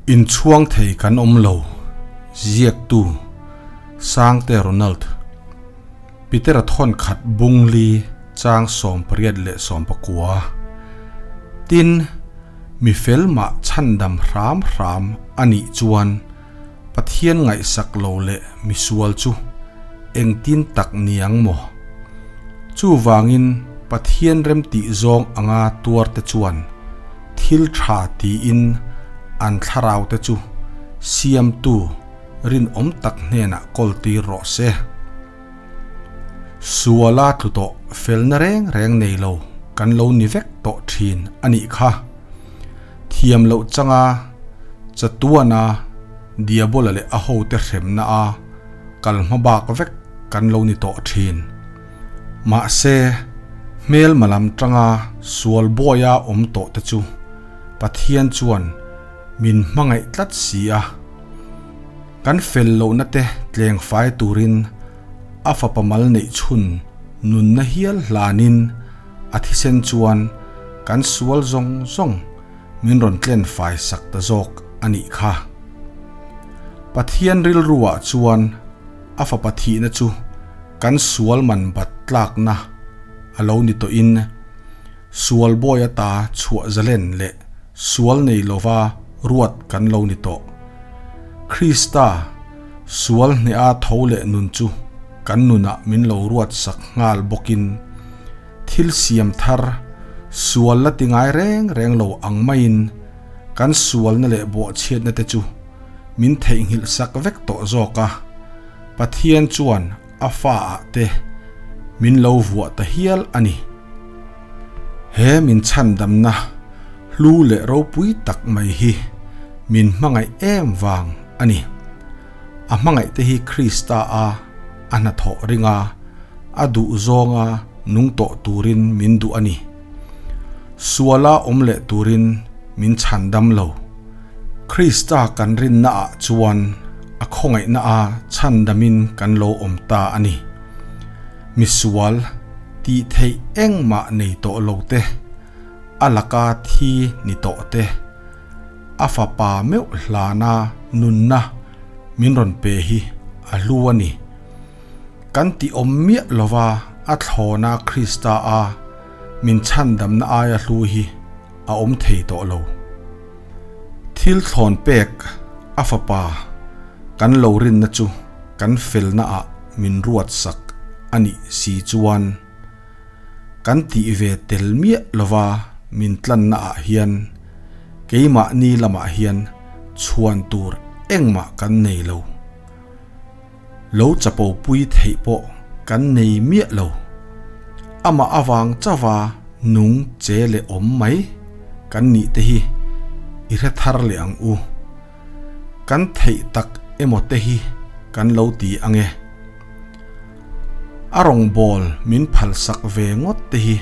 Inchhuang thei kan awm lo, ziaktu Sangte Ronald, Petera thawn khat bung li chang 18 leh 19. Tin, mi fel mah chhandam hram hram a nih chuan Pathian ngaihsak lo leh misual chu engtin tak ni ang maw? Chuvangin Pathian remtih zawng anga tuar te chuan thil tha tiin an thlarau te chu siamtu rinawm tak hnenah kawltir rawh se. Suala tlu tawh felna reng reng nei lo kan lo ni vek tawh thin a nih kha. Thiam loh changa chatuana Diabola leh a hote hremna a kal hma bak vek kan lo ni tawh thin. Mahse, hmelma lam tanga sual bawia awm tawh te chu Pathian chuan min hmangaih tlat si a. Kan fel lohna te tleng fai turin a fapa mal neih chhun nunna hial hlanin a thisen chuan kan sual zawng zawng min rawn tlen fai sak ta zawk a nih kha. Pathian rilruah chuan a fapa thihna chu kan sual man bat tlakna a lo ni tawhin sual bawi ata chhuah zalen leh sual nei lova ruat kan lo ni tawh. Krista sual hneha tho leh nun chu kan nunah min lo ruat sak nghal bawkin thil siam thar sual la ti ngai reng reng lo ang maiin kan sualna leh bawhchhiatna te chu min theihnghilh sak vek tawh zawk a, Pathian chuan a fa ah te min lo vuah ta hial a ni. He min chhandamna hlu leh ropui tak mai hi min hmangaih em vang a ni. A hmangaih te hi Krista a a hnathawh ringa a duh zawnga nung tawh turin min duh a ni. Suala awm leh turin min chhandam lo. Krista kan rinna ah chuan a khawngaihna a chhandamin kan lo awm ta a ni. Misual tih theih engmah nei tawh lo te, a laka thi ni tawh te, a fapa meuh hlana nunna min rawn pe hi a hlu a ni. Kan ti awm miah lova a thlawna Krista a min chhandamna aia hlu hi a awm thei tawh lo. Thil thlawn pek a fapa kan lo rinna chu kan felna ah min ruat sak a nih si chuan kan tih ve tel miah lova min tlanna ah hian keimahni lamah hian chhuan tur engmah kan nei lo. Lo chapo pui theih pawh kan nei miah lo. Amah avang chauha nung che leh awm mai kan nih te hi i hre thar leh ang u. Kan theih tak emaw te hi kan lo ti ang e. A rawngbâwl min phalsak ve ngawt te hi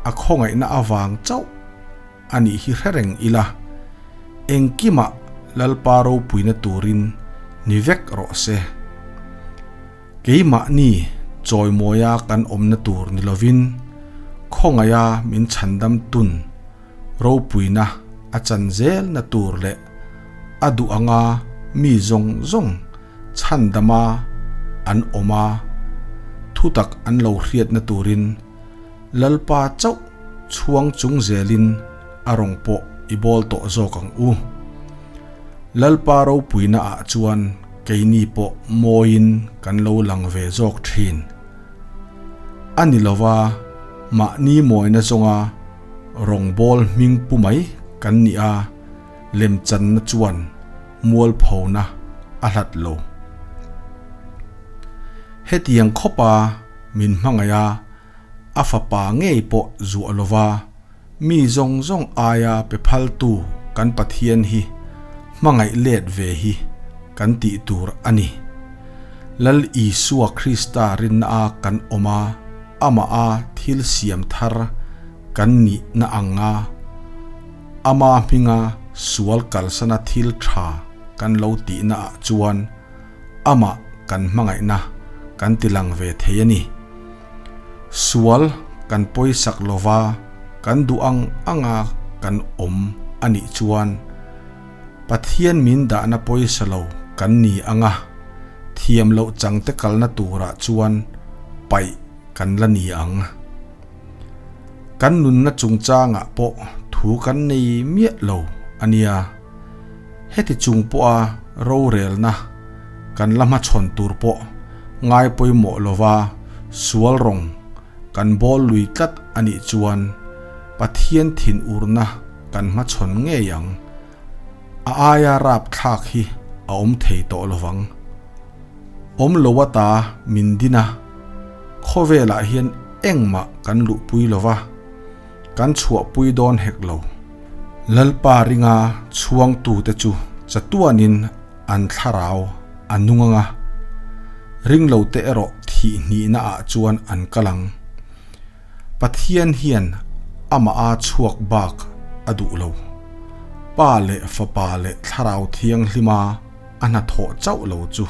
a khawngaihna avang chauh a nih hi hre reng ila, engkimah Lalpa ropuina turin ni vek rawh se. Keimahni chawimawia kan awmna tur ni lovin, khawngaiha min chhandam tun ropuina a chan zelna tur leh a duh anga mi zawng zawng chhandama an awm a, thutak an lo hriatna turin Lalpa chauh chhuang chung zelin a rawng pawh i bawl tawh zawk ang u. Lalpa ropuina ah chuan keini pawh mawiin kan lo lang ve zawk thin. A ni lova, mahni mawina zawnga rawng bawl hming pu mai kan nih a, lemchanna chuan mualphona a hlat lo. Hetiang khawpa min hmangaih a, a fapa ngei pawh zuah lova mi zawng zawng aia pe phaltu kan Pathian hi hmangaih let ve hi kan tih tur a ni. Lal Isua Krista rinna a kan awm a, amah a thil siam thar kan nihna anga ama hminga sual kalsana thil tha kan lo tihna ah chuan amah kan hmangaihna kan ti lang ve thei a ni. Sual kan pawisak lova kan duh ang anga kan awm a nih chuan. Pathian min dahna pawisa lo kan ni ang a, thiam loh changte kalna turah chuan paih kan la ni ang. Kan nunna chungchangah pawh thu kan nei miah lo a nia. Heti chung pawha rorelna kan la hmachhawn tur pawh ngai pawimawh lova sual rawng kan bawl lui tlat a nih chuan Pathian thinurna kan hmachhawn ngei ang. A aia rapthlak hi a awm thei tawh lovang. Awm lo ata min din a, khawvelah hian engmah kan luhpui lova, kan chhuahpui dawn hek lo. Lalpa ringa chhuangtute chu chatuanin an thlarau a nung ang a, ringlote erawh thihhnihna ah chuan an kal ang. Pathian hian amah a chhuak bak a duh lo. Pa leh Fapa leh Thlarau Thianghlima a hnathawh chauh lo chu.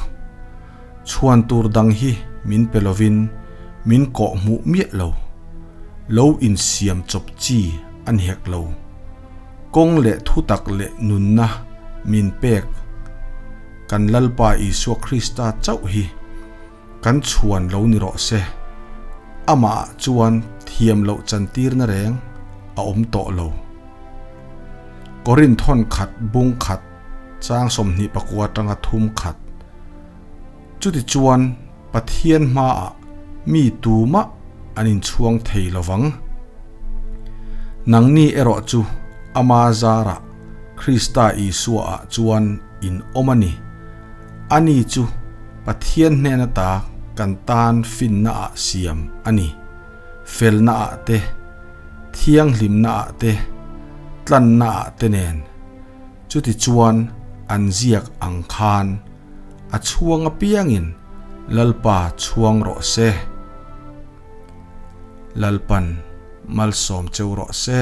Chhuan tur dang hi min pe lovin min kawh hmuh miah lo. Lo insiam chawp chi a ni hek lo. Kawng leh thutak leh nunna min pek kan Lalpa Isua Krista chauh hi Kan chhuan lo ni rawh se. Amah ah chuan thiam loh chantirna reng a awm tawh lo. Korinth hawn khat bung khat chang 24 atanga thum khat. Chuti chuan Pathian hmaah mi tumah an inchhuang thei lo vang. Nangni erawh chu ama zarah Krista Isua ah chuan in awm a ni. Ani chu Pathian hnen ata kan tan finna ah siam a ni. Felna ah te, thianghlimna ah te, tlanna ah te nen. Chutichuan an ziak ang khan a chhuang apiangin Lalpa chhuang rawh se. Lalpan malsawm cheu rawh se.